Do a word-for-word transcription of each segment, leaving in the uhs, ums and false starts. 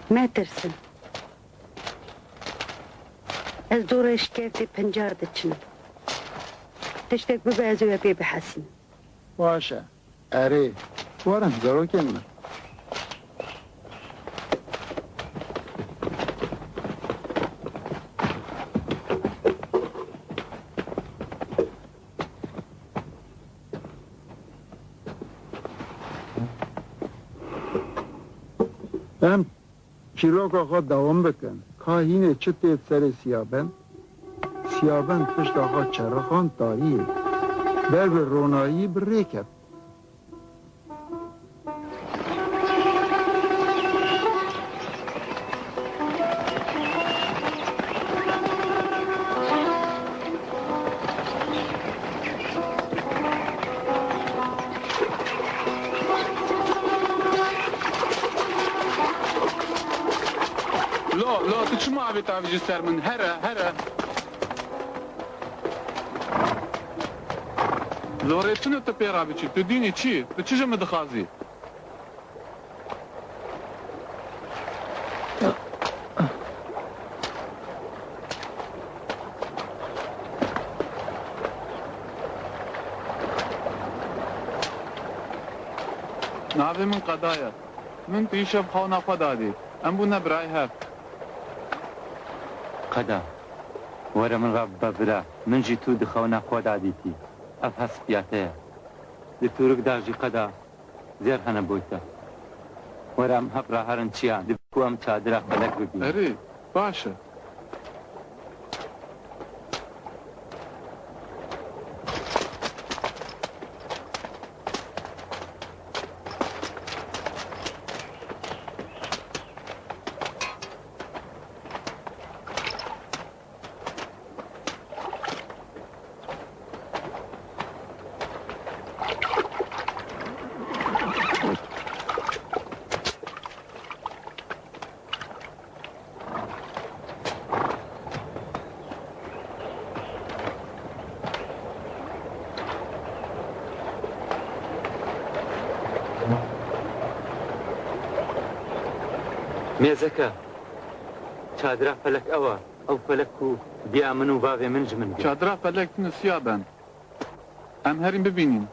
Metirsin. Ez dorê şikerdê pincar diçim. Tiştek bibe ez ê we pê bihesînim. Baş e. Erê, werin zarokên min. Em çîroka xwe dewam bikin. Ka hînê çi tê serê Siyabend? Siyabend pişta xwe çerixand tariyê. Ber bi ronahiyî bi rê ket. Lo, lo, tu çima avêt avêjî ser min? Here, here. Zorê tune tu pê re biçî. Tu dînî çi? Tu çi ji min dixwazî? Navê min Qeda ye. Min tu îşev xewna xwe dadî. Em bûne birayê hev. Qeda, were min re bibe bira. Min jî tu di xewna xwe dadîtî. Ev hesp ya te ye. Di tûrik de jî Qeda, zêr hene bo te. Were em hev re herin çiya, divê ku em çadira felek bibînin. Erê, baş e. Mêzeke, çadira felek ew e. Ew felek ku diya min û bavê min ji min girt. Çadira felek tune Siyabend. Em herîn bibînîn.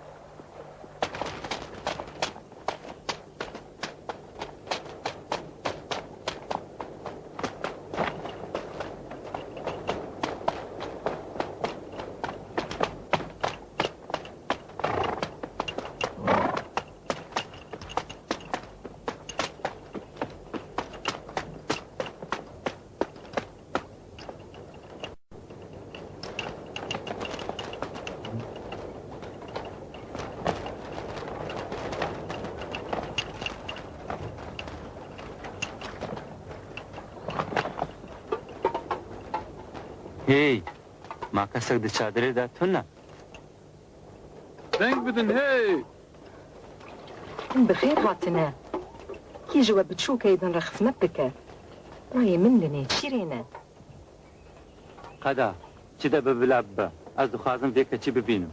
Hey, ma kesek di çadirê de tune? Deng bidin hey! Bi xêr hatine. Kî ji we biçûkeyê din re xizmet dike? Birayê min li nêçîrê ne. Qeda, çi de be bila bibe. Ez dixwazim vê keçî bibînim.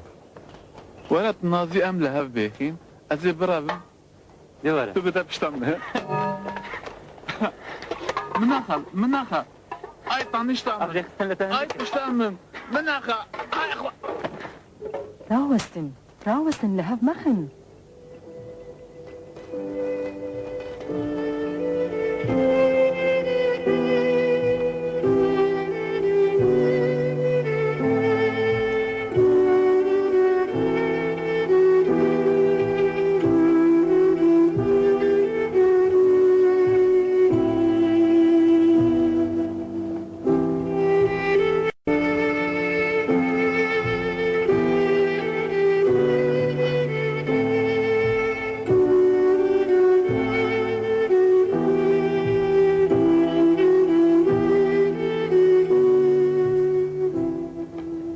Were tu nazî em li hev bêxîn. Ez ê birevim. Dê were. Tu bide pişta min. Min naxe, min naxe. Ay tanişta min. Ay pişta min. Min naxe. Ay xwe. Rawestin, rawestin, li hev mexin.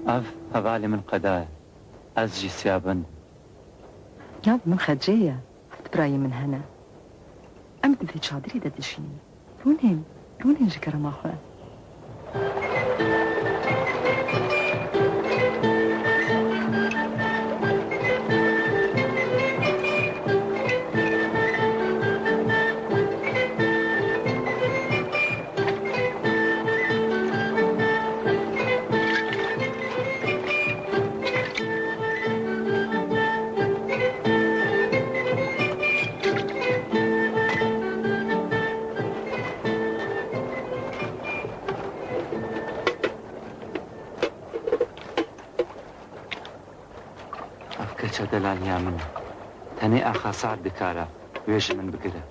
Ev hevalê min Qeda ye. Ez jî Siyabend im. Nav min Xecê ye. Heft birayê min hene. Em di vê çadirê de dijîn. Rûnên, rûnên ji kerema xwe. Te delaliya min e. Tenê Axa Sa'd dikare wê ji min bigire.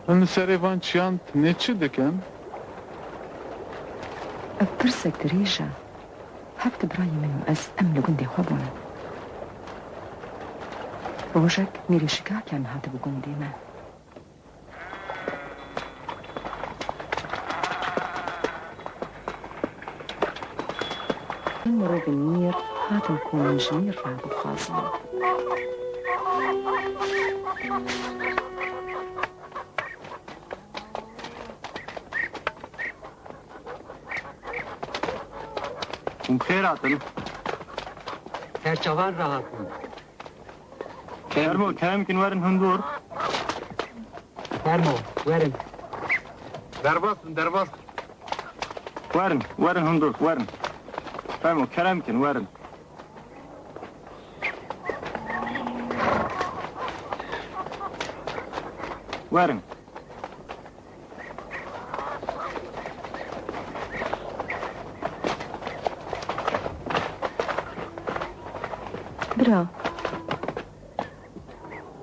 Hûn li serê van çiyan tinê çi dikin? Ev pirsek dirêj e. Heft birayê min û ez em li gundê xwe bûn. Rojek mîrê Şikakyan hatibû gundê me. Mirovên mîr hatin ku min ji mîr re bixwazin. Hûn bi xêr hatin. Ser çavan rahatin. Fermo, kerem kin werin hundur. Fermo, werin. Derbas bin, derbas bin. Werin, werin hundur, werin. Fermo, kerem kin, werin. Werin. Bira,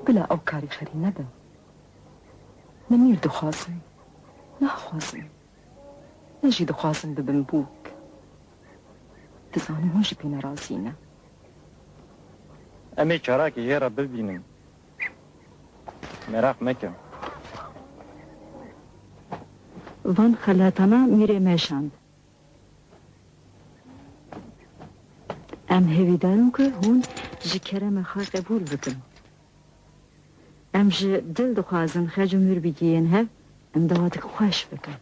bila ew karî xerî nebin. Ne mîr dixwazin, naxwazin, ne jî dixwazin bibin bûk. Dizanim hûn jî pê ne razî ne. Em ê çarakê jê re bibînin. Meraq meke. Van xelatana mîrê meşand. Em hêvîdar in ku hûn ji kerema xwe qebûl bikin. Em ji dil dixwazin xec û mîr bigihên hev, em dawatek xweş bikin.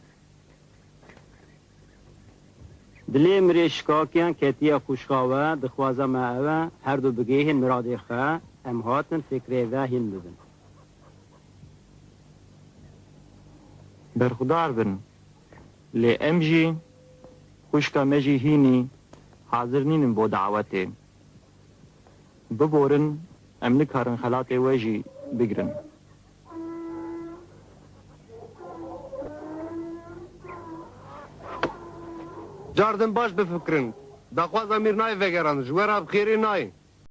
Dilê mirê Şikakiyan ketiye xwişka we, dixwaze me ew e, her du bigihên miradê xwe, em hatin fikrê ve hîn bibin. Berxudar bin, lê em jî, xwişka me jî hînî hazir nînin bo dawetê. Biborin, em nikarin xelatê we jî bigrin. Cardin baş bifikirin. Daxwaza mîr nayê vegeran, ji we re bi xêrê nayê.